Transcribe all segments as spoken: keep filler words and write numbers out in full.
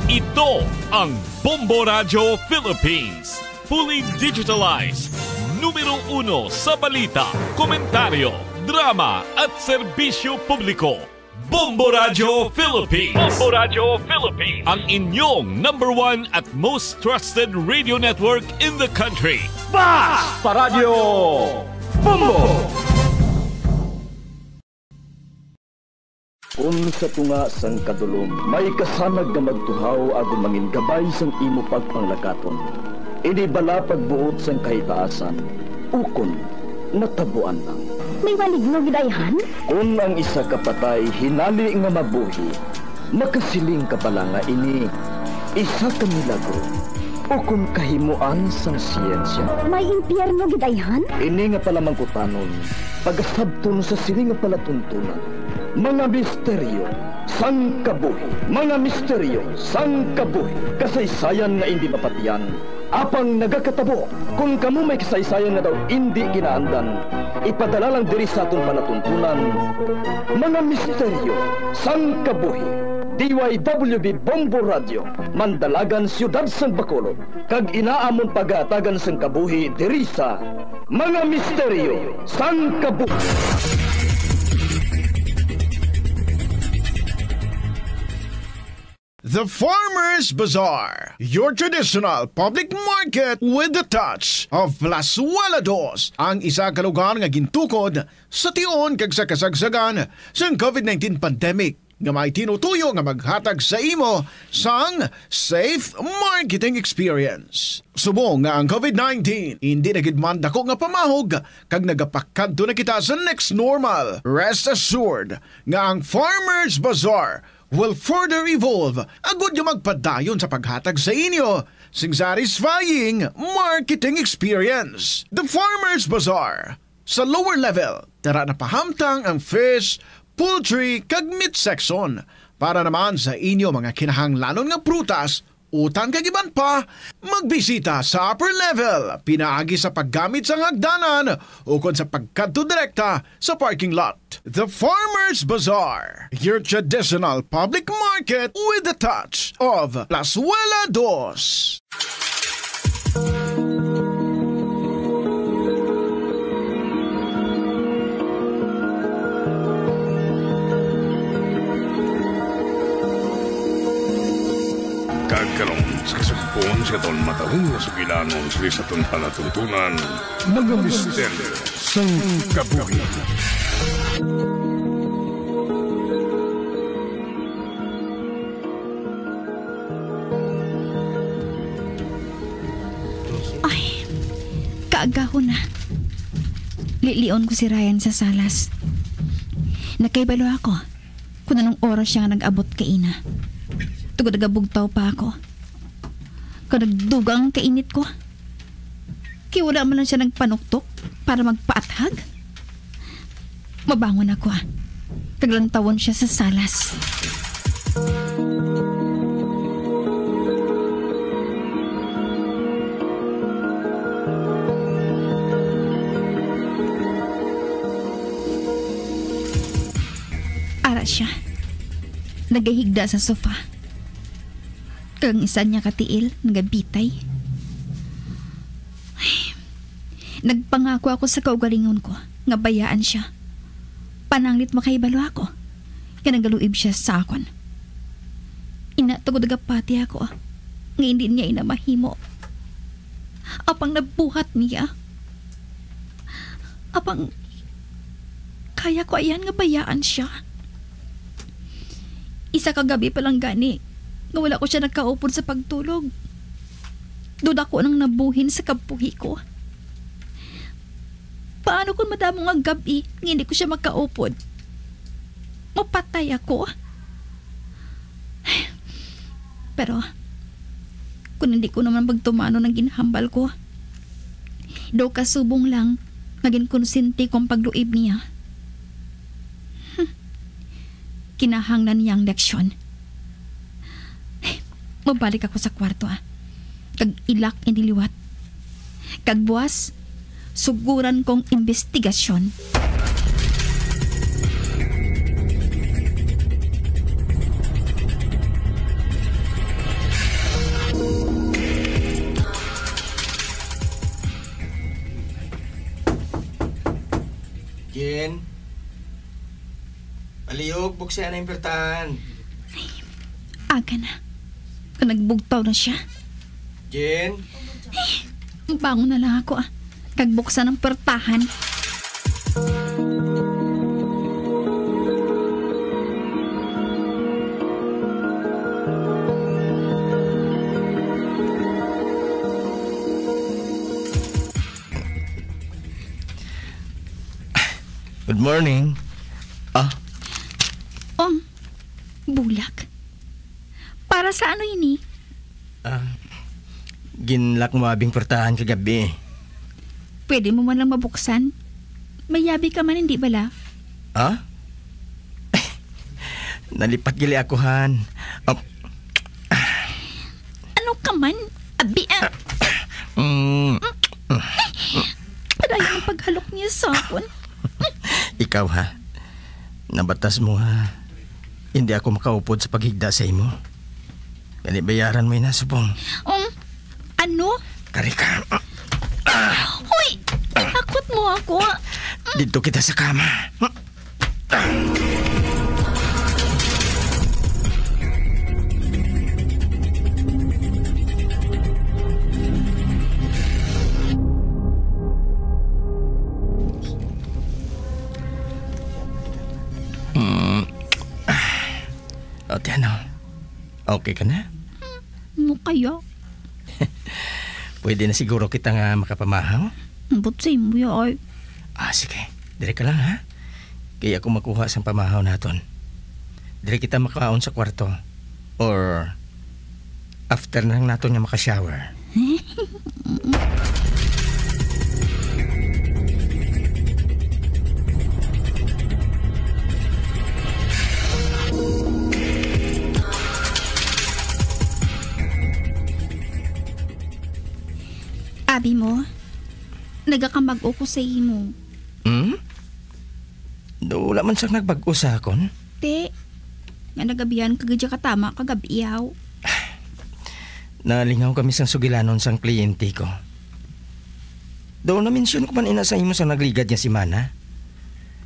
Ito ang Bombo Radyo Philippines. Fully digitalized. Numero uno sa balita, komentaryo, drama, at serbisyo publiko. Bombo Radyo Philippines. Bombo Radyo Philippines. Ang inyong number one at most trusted radio network in the country. Basta Radyo Bombo! Kun sa tunga sang kadulom may kasanag nga magtuhaw agud mangin gabay sang imo pagpanglakaton, ini bala pagbuot sang kahitaasan, ukon natabuan lang. May maligno gid ayhan? Kun ang isa ka patay hinali nga mabuhi, makasiling ka bala nga ini isa ka milagro ukon kahimuan sang siyensya. May impyerno gid ayhan? Ini nga palamangkutanon, pagasabton sa sini nga palatuntunan, mga misteryo sang kabuhi, mga misteryo sang kabuhi, kasaysayan nga indi mapatian, apang nagakatabo. Kon kamo may kasaysayan nga daw indi kinaandan, ipadala lang diri sa aton palatuntunan, mga misteryo sang kabuhi. D Y W B Bombo Radio, Mandalagan, Siyudad sang Bacolod, kag ina amon pagahatagan sang kabuhi diri sa Mga Misteryo sang Kabuhi. The Farmers Bazaar, your traditional public market with the touch of Plazuela Dos, ang isa ka lugar nga gintukod sa tion kag sa kasagsagan sang covid nineteen pandemic, nga may tinutuyo nga maghatag sa imo sang safe marketing experience. Subong nga ang covid nineteen indi na gid man dako nga pamahog kag nagapakadto na kita sa next normal, rest assured nga ang Farmers Bazaar will further evolve agud nga magpadayon sa paghatag sa inyo sing satisfying marketing experience. The Farmers Bazaar, sa lower level, tara na pahamtang ang fish, poultry, kag meat section. Para naman sa inyo mga kinahanglanon nga prutas, utan kag iban pa, magbisita sa upper level, pinaagi sa paggamit sang hagdanan ukon sa pagkadto direkta sa parking lot. The Farmers Bazaar, your traditional public market with the touch of Plazuela Dos. Kag karon, sa kasugpon sa aton matahom nga sugilanon sa aton palatuntunan, mga misteryo sang kabuhi. Ay, kaagahon na. Lilion ko si Ryan sa salas. Nakahibalo ako kung anong oras siya nga nag-abot kaina. Tungod nagabugtaw pa ako. Kag nagdugang ang kainit ko. Kay wala man lang siya nagpanuktok para magpaathag. Mabangon ako, ah. Kag lantawon siya sa salas. Ara siya. Nagahigda sa sofa. Kag ang isa niya ka tiil nagabitay. Ay, nagpangako ako sa kaugalingon ko nga bayaan siya. Pananglit makahibalo ako nga nagaluib siya sa akon. Ina, tungod nagapati ako nga hindi niya ina mahimo. Apang nabuhat niya. Apang kaya ko ayan nga bayaan siya. Isa ka gabi pa lang gani nga wala ko siya nakaupod sa pagtulog. Duda ko nang nabuhin sa kabuhi ko. Paano kung madamo nga gabi nga hindi ko siya makaupod? Mapatay ako. Pero, kung hindi ko naman pagtumanon ang ginhambal ko, daw kasubong lang nga ginkonsinti ko ang pagluib niya. Hmm. Kinahanglan niya ang leksyon. Mabalik ako sa kwarto, ah. Kag ilak ini liwat. Kag buwas, suguran kong imbestigasyon. Jen? Palihog, buksi na ang pertahan. Aga na. Nagbugtaw na siya. Jen? Bangon na lang ako, ah. Kag buksan ang pertahan. Good morning. Ah, Um, bulak. Para sa ano ini? Ah, ginlock mo abi ang portahan kagabi. Pwede mo man lang mabuksan? May yabi ka man, hindi bala? Ah? Nalipat gali ako, han. Ah, Ano ka man? Abi, ah. Mm. Padayon ang paghalok niya sa akon. Ikaw, ha? Nabatas mo, ha? Hindi ako makaupod sa paghigda sa imo. Gani, bayaran mo ina, subong. Um, ano? Kari ka. Hoy! Hakot mo ako. Dito kita sa kama. Mm. O, ti ano? Okay ka na? Ano kaya? Pwede na siguro kita nga makapamahaw? Ambot sa imo ya, ay. Ah, sige. Diri ka lang, ha? Kaya ako makuha sang pamahaw naton. Diri kita makaon sa kwarto. Or after na lang naton nga maka-shower. Abi mo, nagakamag-o ko sa imo. Hmm? Do, wala man siyang nagbag-o sa akon? Ti, nga nagabihan ka gid ka tama kagabi, yaw. Nalingaw kami sang sugilanon sang kliyente ko. Do, na-mention ko man ina sa imo sa nagligad nga semana.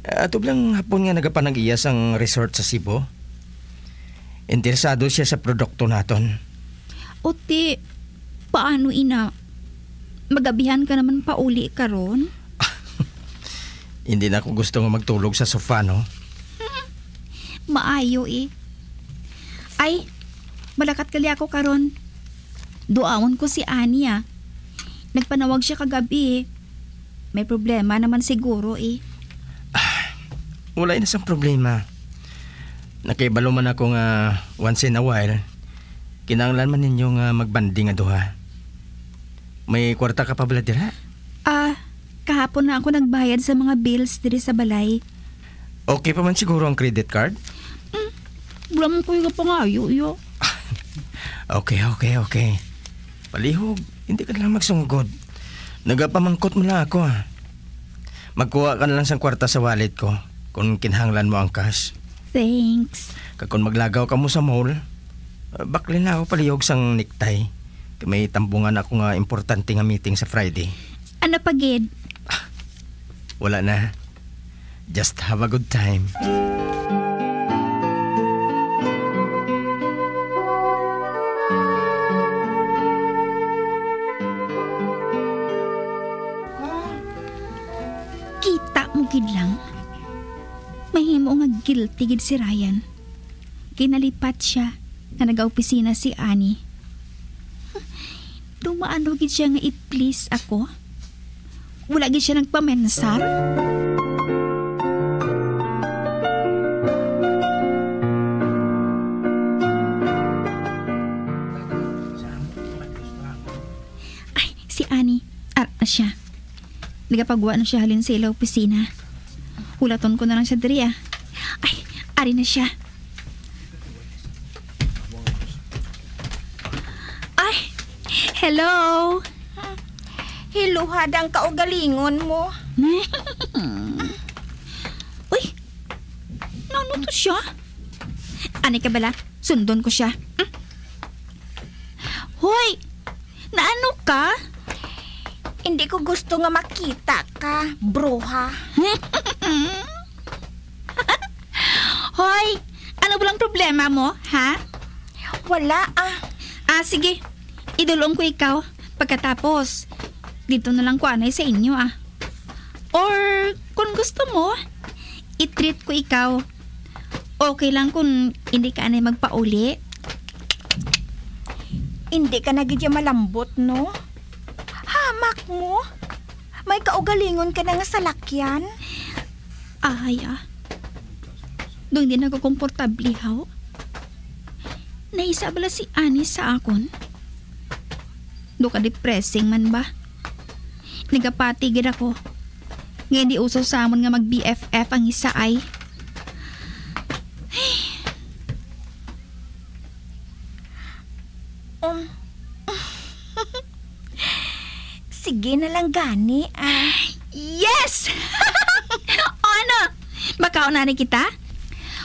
Ato lang hapon nga nagapanag-iya sang resort sa Cebu. Interesado siya sa produkto naton. O ti, paano ina? Magabihan ka naman pauli karon? Hindi na ako gusto nga magtulog sa sofa, no? Maayo, eh. Ay, malakat gali ako karon. Duawon ko si Ani, ah. Nagpanawag siya kagabi, eh. May problema naman siguro, eh. Wala na sang problema. Nakahibalo man ako nga once in a while, kinahanglan man ninyo nga magbanding nga duha. May kwarta ka pa bala dira? Ah, kahapon na ako nagbayad sa mga bills diri sa balay. Okay pa man siguro ang credit card? Mm, wala man ko yung pangayo, iyo. Okay, okay, okay. Palihog, hindi ka na lang magsunggod. Nagapamangkot mo lang ako, ah. Magkuha ka na lang sang kwarta sa wallet ko kung kinahanglan mo ang cash. Thanks. Kag kung maglagaw ka mo sa mall, ah, bakli na ako palihog sang necktie. Kay may tambungan ako nga importante nga meeting sa Friday. Ano pa gid? Wala na. Just have a good time. Kita mo gid lang. Mahimo nga guilty gid si Ryan. Kinalipat siya nga nagaopisina si Annie. Tumaano gid siya nga i-please ako? Wala gid siya nagpamensar? Ay, si Annie. Ara na siya. Nagapagwa na siya halin sa ila opisina. Hulaton ko na lang siya diri, ah. Ay, ari na siya. Ay, hello. Hiluhad ang kaugalingon mo. Uy, naano to siya? Ani ka bala? Sundon ko siya. Hoy! Naano ka? Hindi ko gusto nga makita ka, bruha. Ang problema mo, ha? Wala, ah. Ah, sige. Idulong ko ikaw. Pagkatapos, dito na lang ko anay sa inyo, ah. Or, kung gusto mo, i-treat ko ikaw. Okay lang kung hindi ka anay magpauli. Hindi ka na gid ya malambot, no? Hamak mo. May kaugalingon ka na nga salakyan. Ay, ah. Doon din ako komportable, haw. Naisa bala si Ani sa akon? Do ka depressing man ba? Nagapati gid ako. Nga hindi uso sa amon nga mag-B F F ang isa ay. Um, sige na lang gani, ah. Yes! O ano? Makaon na ni kita?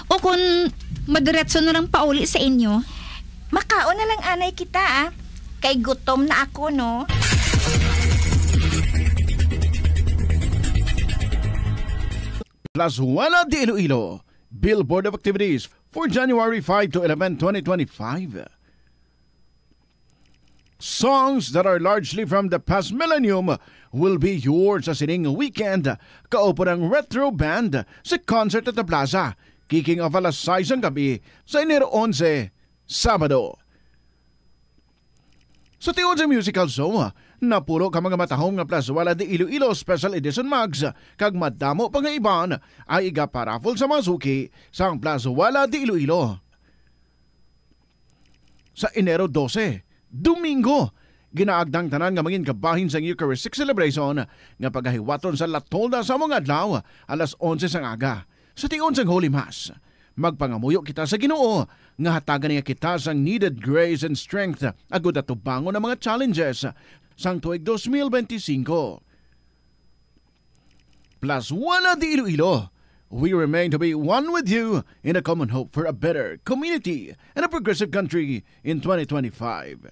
O kung madiretso na lang pauli sa inyo? Makaon na lang anay kita, ah. Kay gutom na ako, no? Plazuela de Iloilo, Billboard of Activities for January five to eleven, twenty twenty-five. Songs that are largely from the past millennium will be yours sa sining weekend. Kaupo ng Retro Band sa concert at the Plaza, kicking off alas sais ang gabi sa Enero onse, Sabado. Sa tiod sa musical show, napulo ka mga matahom nga Plazuela de Iloilo Special Edition mugs kag madamo pa nga iban ang igaparaffle sa mga suki sang Plazuela de Iloilo. Sa Enero dose, Domingo, ginaagda ang tanan nga mangin kabahin sang Eucharistic celebration nga pagahiwaton sa La Tolda sa mga adlaw, alas onse sang aga, sa tion sang Holy Mass. Magpangamuyo kita sa Ginoo nga hatagan niya kita sang needed grace and strength agud atubangon ang mga challenges sang tuig dos mil benti singko. Plazuela de Iloilo, we remain to be one with you in a common hope for a better community and a progressive country in twenty twenty-five.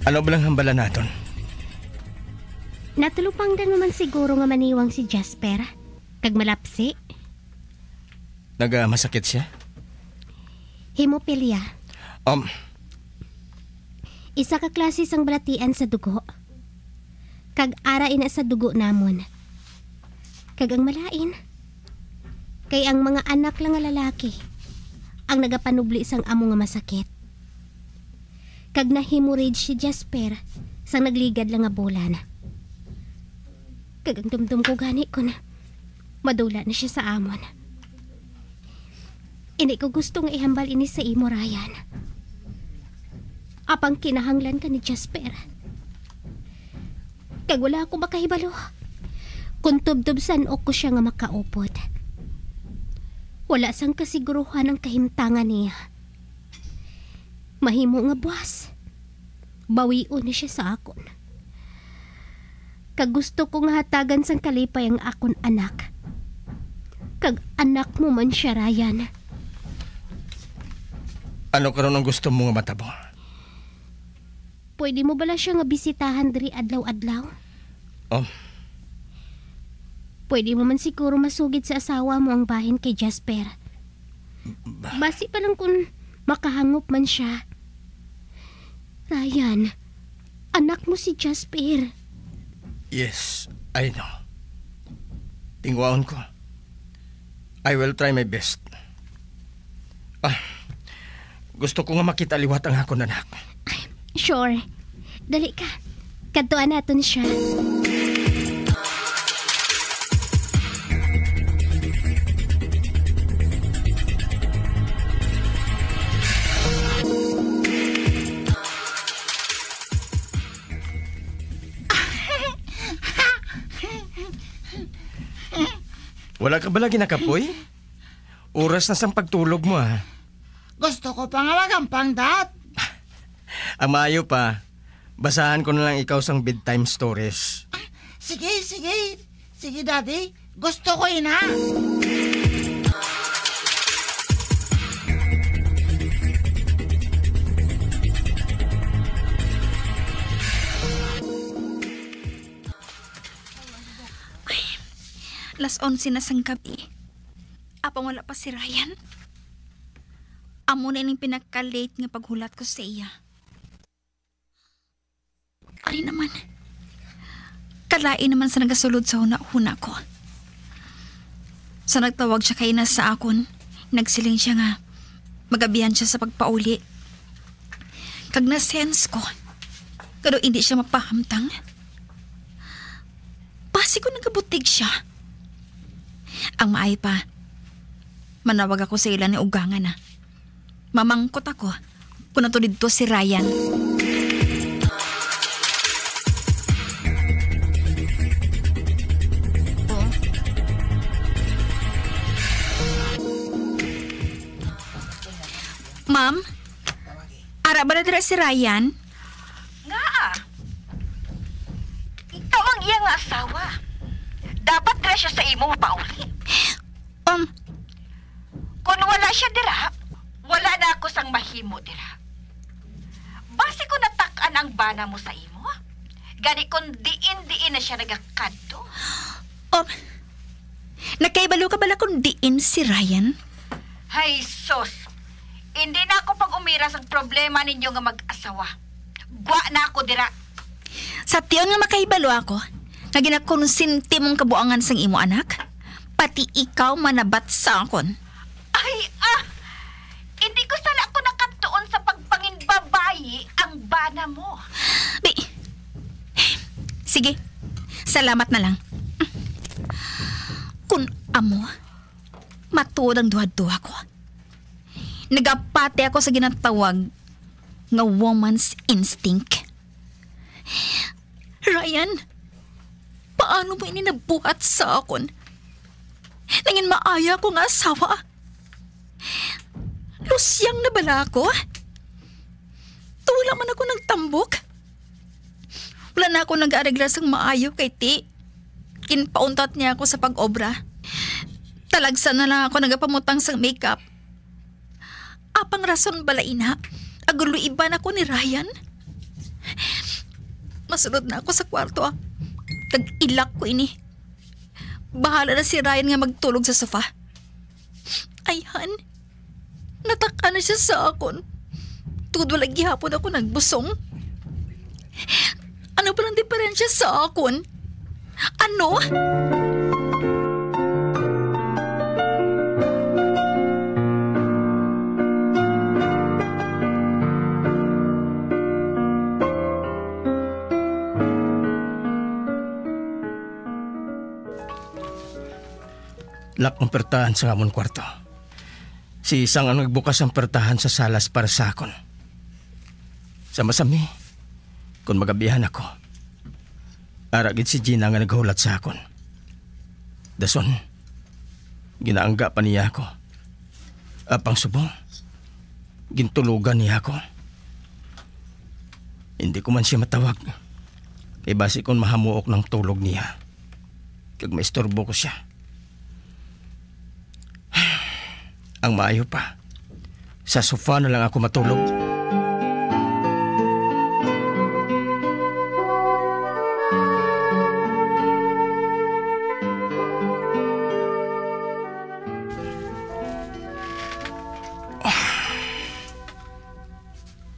Ano ba lang hambala naton? Natulupangdan mo man siguro nga maniwang si Jasper, kag malapsi. Naga masakit siya? Hemophilia. Um. Isa ka klase sang balatian sa dugo. Kag ara ina sa dugo namon. Kag ang malain, kay ang mga anak lang nga lalaki ang nagapanubli sang amo nga masakit. Kag na-hemorrhage si Jasper sang nagligad lang nga bulan. Kag ang dumdom ko gani kon madula na siya sa amon. Hindi ko gusto nga ihambal ini sa imo, Ryan. Apang kinahanglan ka ni Jasper. Kag wala ako makahibalo kung tubtob san-o ko siya nga makaupod. Wala sang kasiguruhan ang kahimtangan niya. Mahimo nga buas, bawion ni siya sa akon. Kag gusto ko nga hatagan sang kalipay ang akon anak. Kag anak mo man siya, Ryan. Ano karon ang gusto mo nga matabo? Pwede mo bala siya nga bisitahan diri adlaw-adlaw? Oh. Pwede mo man siguro masugid sa asawa mo ang bahin kay Jasper. Ba- Basi pa lang kung makahangop man siya. Ryan, anak mo si Jasper. Yes, I know. Tingwaon ko. I will try my best. Ah, gusto ko nga makita liwat ang akon anak. Sure. Dali ka. Kadtuan naton siya. Wala ka bala ginakapoy? Oras na sang pagtulog mo, ah. Gusto ko pa nga magampang, Dad. Ang maayo pa, Basahan ko na lang ikaw sang bedtime stories. Sige, sige. Sige, Daddy. Gusto ko ina. Ay, alas onse na sang gabi. Apang wala pa si Ryan. Amo na ining pinaka-late nga paghulat ko sa iya. Ari naman. Kalain naman sa nagasulod sa hunahuna ko. Sa nagtawag siya kaina sa akon, nagsiling siya nga magabihan siya sa pagpauli. Kag na-sense ko, kado hindi siya mapahamtang. Basi ko nagabutig siya. Ang maayo pa, manawag ako sa ila ni ugangan na. Mamangkot ako kung ato didto si Ryan. Oh. Ma'am, ara ba na dira si Ryan? Ngaa? Ikaw ang iya nga asawa. Dapat dira siya sa imo mapauli. Um, Kon wala siya dira, wala na ako sang mahimo dira. Basi ko natak-an ang bana mo sa imo. Gani kon diin-diin na siya nagakadto. Um, nakahibalo ka bala kung diin si Ryan? Hay sus, hindi na ako pag-umira sang problema ninyo nga mag-asawa. Gwa na ako dira. Sa tion nga makahibalo ako nga ginakonsente mong kabuangan sang imo anak, pati ikaw manabat sa akon. Ay, ah! Hindi ko sala kon nakatuon sa pagpanginbabayi ang bana mo. Bi-, sige, salamat na lang. Kun amo, matuod ang duha-duha ko. Nagapati ako sa ginatawag nga woman's instinct. Ryan, paano mo ini nabuhat sa akon? Nangin maaya ko nga asawa. Lusyang na bala ako? Tula man ako nagtambok. Wala na ako nag-areglar sang maayo kay ti ginpauntat niya ako sa pag-obra. Talagsa na lang ako nagapamutang sang makeup. Apang rason bala ina, agluiban ako ni Ryan. Masulod na ako sa kwarto, ah. Kag ilak ko ini. Bahala na si Ryan nga magtulog sa sofa. Ayhan, natak-an na siya sa akon. Tungod wala gihapon ako nagbusong. Ano pa lang diferensya sa akon? Ano? Lock ang pertahan sa amon kwarto. Si Isang ang nagbukas ang pertahan sa salas para sa akon. Sama sa mi, kon magabihan ako, ara gid si Gina nga naghulat sa akon. Dason, ginaangga pa niya ako. Apang subong, gintulogan niya ako. Hindi ko man siya matawag, kay basi kon mahamuok nang tulog niya, kag maistorbo ko siya. Ang maayo pa, sa sofa na lang ako matulog.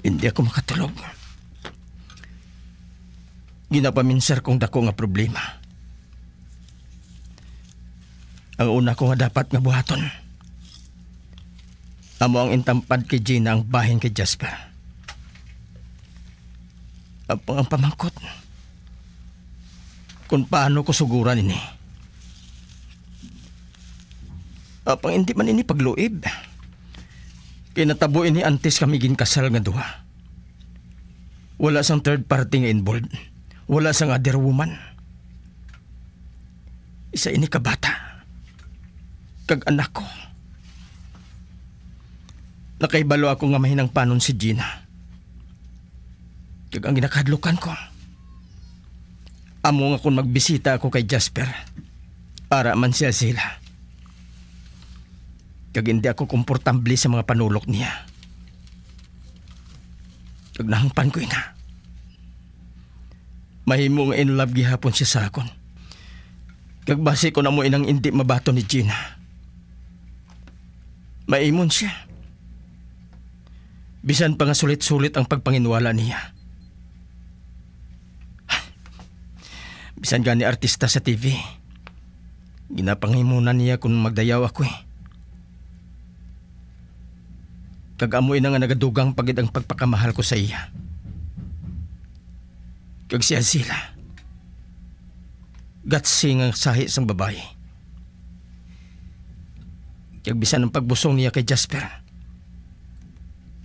Hindi ako makatulog. Ginapaminsar kong dako nga problema. Ang una ko nga dapat nga buhaton, amo ang intampad kay Gina ang bahin kay Jasper. Apang ang pamangkot, kung paano ko suguran ini? Apang hindi man ini pagluib. Kay natabo ini antes kami ginkasal nga duha. Wala sang third party nga involved. Wala sang other woman. Isa ini ka bata. Kag anak ko. Nakahibalo ako nga mahinangpanon si Gina. Kag ang ginakahadlukan ko, amo nga kon magbisita ako kay Jasper, ara man si Azila. Kag hindi ako komportable sa mga panulok niya. Kag nahangpan ko ina. Mahimo nga in love gihapon siya sa akon. Kag basi kon amo inang indi mabaton ni Gina, maimon siya. Bisan pa nga sulit-sulit ang pagpanginwala niya. Bisan gani artista sa T V, ginapangimunan niya kung magdayaw ako eh. Kag amo ina nga nagadugang pa gid ang pagpakamahal ko sa iya. Kag si Azila, gatsi nga sahi sang babayi. Kag bisan ang pagbusong niya kay Jasper,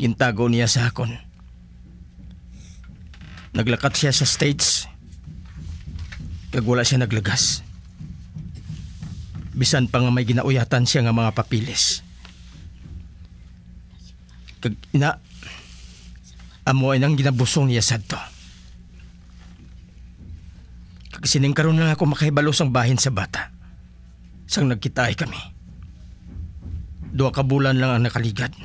gintago niya sa akon. Naglakat siya sa States, kag wala siya naglagas. Bisan pa nga may ginauyatan siya nga mga papiles. Kag ina, amo ay nang ginabusong niya sadto. Kag sining karon lang ako makahibalo sang bahin sa bata. Sang nagkitaay kami, duha ka bulan lang ang nakaligad.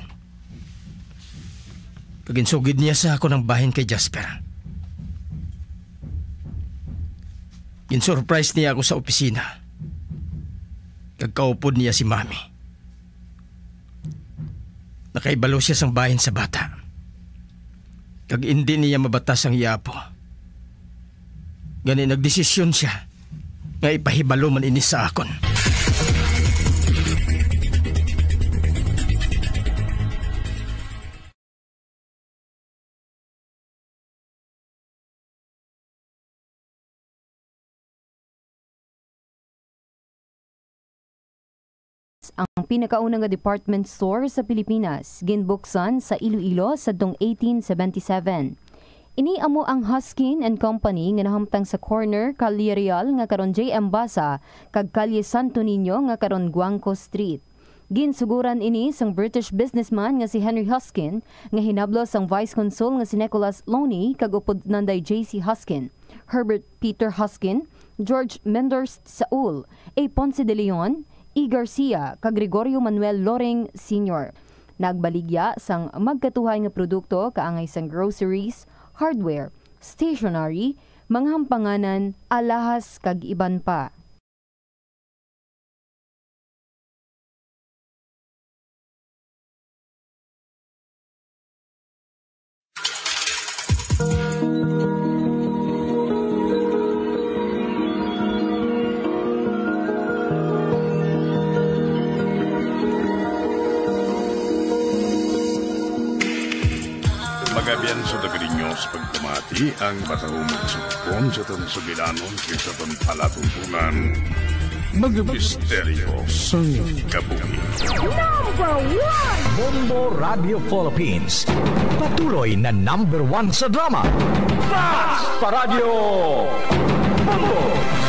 Kag ginsugid niya sa akon ang bahin kay Jasper. Gin-surprise niya ako sa opisina. Kag kaupod niya si Mami. Nakahibalo siya sang bahin sa bata. Kag indi niya mabatas ang iya apo. Gani nagdesisyon siya nga ipahibalo man ini sa akon. Ang pinakauna nga department store sa Pilipinas ginbuksan sa Iloilo sadtong eighteen seventy-seven. Ini amo ang Hoskin and Company nga nahamtang sa corner Calle Real nga karon J M Basa kag Calle Santo Niño nga karon Guangco Street. Ginsuguran ini sang British businessman nga si Henry Hoskin, nga hinablos sang Vice Consul nga si Nicholas Loney kag upod nanday J C Hoskin, Herbert Peter Hoskin, George Menders Saul, A. Ponce de Leon, E. Garcia, kag Gregorio Manuel Loring Senior. Nagbaligya sang magkatuhay nga produkto kaangay sang groceries, hardware, stationery, mga hampanganan, alahas, kag iban pa. Magabian sa taga ninyo sa pagpamati ang matahumog sa pagpon sa aton sugilanon kag sa aton palatuntunan. Mga misteryo sang kabuhi. Number one! Bombo Radio Philippines. Patuloy na number one sa drama. Basta Radyo Bombo!